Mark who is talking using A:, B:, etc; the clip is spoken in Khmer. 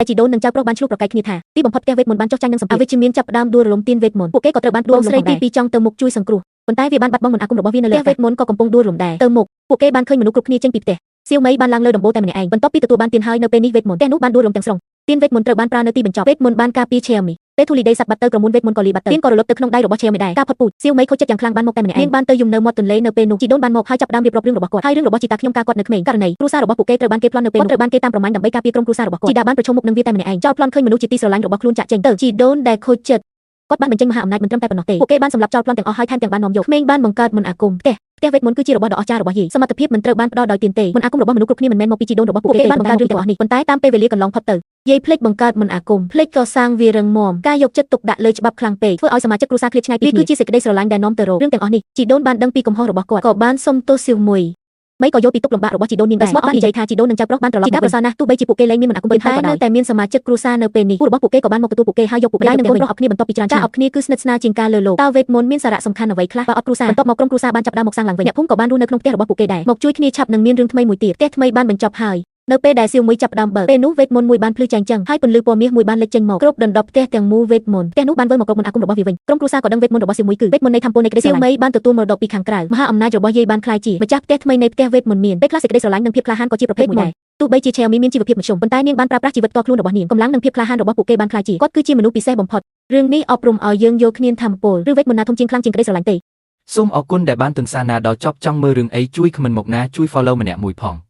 A: តែជីដូននិងចៅប្រុសបានឆ្លោះប្រកែកគ្នាថាទីបំផុតផ្ទះវេទមន្តបានចុះចាញ់នឹងសម្ពាធអវិជ្ជមានចាប់ផ្ដើមដួលរលំទៀនវេទមន្តពួកគេក៏ត្រូវបានដួលរលំផងដែរស្រីទី2ចង់ទៅមុខជួយសង្គ្រោះប៉ុន្តែវាបានបាត់បង់មន្តអាគមរបស់វានៅលើផ្ទះវេទមន្តក៏កំពុងដួលរលំដែរទៅមុខពួកគេបានឃើញមនុស្សគ្រប់គ្នាចេញពីផ្ទះសៀវមីបានឡើងលើដំបូលតែម្នាក់ឯងបន្ទាប់ពីទទួលបានទៀនហើយនៅពេលនេះវេទមន្តផ្ទះនោះបានដួលរលំទាំងស្រុងទៀនវេទមន្តត្រូវបានប្រើនៅទីបញ្ចប់វេទមន្តបានការពារឆេមីពេលធូលីដីសัตว์បាត់ទៅក្រមួនវេទមន្តក៏លីបាត់ទៅទៀនក៏រលត់ទៅក្នុងដៃរបស់ឆេមីដែរការផុតពូជសៀវមីខូចចិត្តយ៉ាងខ្លាំងបានមកតែម្នាក់ឯងនាងបានទៅយំនៅមាត់ទន្លេនៅពេលនោះជីដូនបានមកហើយចាប់ផ្ដើមរៀបរាប់រឿងរបស់គាត់ហើយរឿងរបស់ជីតាខ្ញុំការគាត់នៅក្មេងករណីគ្រួសាររបស់ពួកគេត្រូវបានគេប្លន់នៅពេលនោះគាត់ត្រូវបានគេតាមប្រមាញ់ដើម្បីការពារក្រុមគ្រួសាររបស់គាត់ជីតាបានប្រឈមមុខនឹងវាតែម្នាក់ឯងចោលប្លន់ឃើញមនុស្សជាទីស្រឡាញ់របស់ខ្លួនចាក់ចេញទៅជីដូនដែលខូចចិត្តគាត់បានបញ្ចេញមហាអំណាចមិនត្រឹមតែប៉ុណ្ណោះទេពួកគេបានសម្លាប់ចោលប្លន់ទាំងអស់ហើយថែមទាំងបាននាំយកក្មេងបានបង្កើតមន្តអាគមផ្ទះផ្ទះវេទមន្តគឺជារបស់ដ៏អស្ចារ្យរបស់យាយសមត្ថភាពមិនត្រូវបានផ្ដល់ដោយទៀនទេមន្តអាគមរបស់មនុស្សគ្រប់គ្នាមិនមែនមកពីជីដូនរបស់ពួកគេបានបង្កើតរឿងទាំងអស់នេះប៉ុន្តែតាមពេលវេលាកន្លងផុតទៅយាយភ្លេចបង្កើតមន្តអាគមភ្លេចកសាងវារឹងមាំការយកចិត្តទុកដាក់លើច្បាប់ខ្លាំងពេកធ្វើឲ្យសមាជិកគ្រួសារឃ្លាតឆ្ងាយពីគ្នាវាគឺជាសេចក្តីស្រឡាញ់ដែលនាំទៅរករឿងទាំងអស់នេះជីដូនបានដឹងពីកំហុសរបស់គាត់ក៏បានសុំទោសសៀវមួយមីក៏យល់ពីទុក្ខលំបាករបស់ជីដូននាងដែរស្មោះបាននិយាយថាជីដូននិងចៅប្រុសបានត្រឡប់មកវិញប្រសើរណាស់ទោះបីជាពួកគេលែងមានមន្តអាគមវិញហើយក៏ដោយនៅតែមានសមាជិកគ្រួសារនៅពេលនេះពួករបស់ពួកគេក៏បានមកទទួលពួកគេហើយយកពួកគេនិងកូនប្រុសអបគ្នាបន្ទាប់ពីច្រើនឆ្នាំការអបគ្នាគឺស្និទ្ធស្នាលជាងការលើលោកតើវេទមន្តមានសារៈសំខាន់អ្វីខ្លះបើអត់គ្រួសារបន្ទាប់មកក្រុមគ្រួសារបានចាប់ផ្ដើមមកសាងឡើងវិញអ្នកភូមិក៏បានរស់នៅក្នុងផ្ទះរបស់ពួកគេដែរមកជួយគ្នាឆាប់នឹងមានរឿងថ្មីមួយទៀតផ្ទះថ្មីបានបញ្ចប់ហើយនៅពេលដែលសៀវមួយចាប់ផ្ដើមបើកពេលនោះវេទមន្តមួយបានភ្លឺចែងចឹងហើយពន្លឺពណ៌មាសមួយបានលេចចេញមកគ្រប់ដណ្ដប់ផ្ទះទាំងមូលវេទមន្តផ្ទះនោះបានវិលមកគ្រប់មន្តអាគមរបស់វាវិញក្រុមគ្រួសារក៏ដឹងវេទមន្តរបស់សៀវមួយគឺវេទមន្តនៃធម្មពលនៃក្តីស្រឡាញ់សៀវមីបានទទួលមរតកពីខាងក្រៅមហាអំណាចរបស់យាយបានក្លាយជាម្ចាស់ផ្ទះថ្មីនៃផ្ទះវេទមន្តមានពេលខ្លះសេចក្តីស្រឡាញ់និងភាពក្លាហានក៏ជាប្រភេទមួយដែរទោះបីជាឆេមីមានជីវភាពមធ្យមប៉ុន្តែនាងបានប្រើប្រាស់ជីវិតផ្ទាល់ខ្លួនរបស់នាងកម្លាំងនិងភាពក្លាហានរបស់ពួកគេបានក្លាយជាគាត់គឺជាមនុស្សពិសេសបំផុតរឿងនេះអប់រំឲ្យយើងយកគ្នាធម្មពលឬវេទមន្តណាធំជាងខ្លាំងជាងក្តីស្រឡាញ់ទេ
B: សូមអរគុណដែលបានទស្សនាដល់ចប់ចង់មើលរឿងអីជួយ comment មកណាជួយ follow ម្នាក់មួយផង។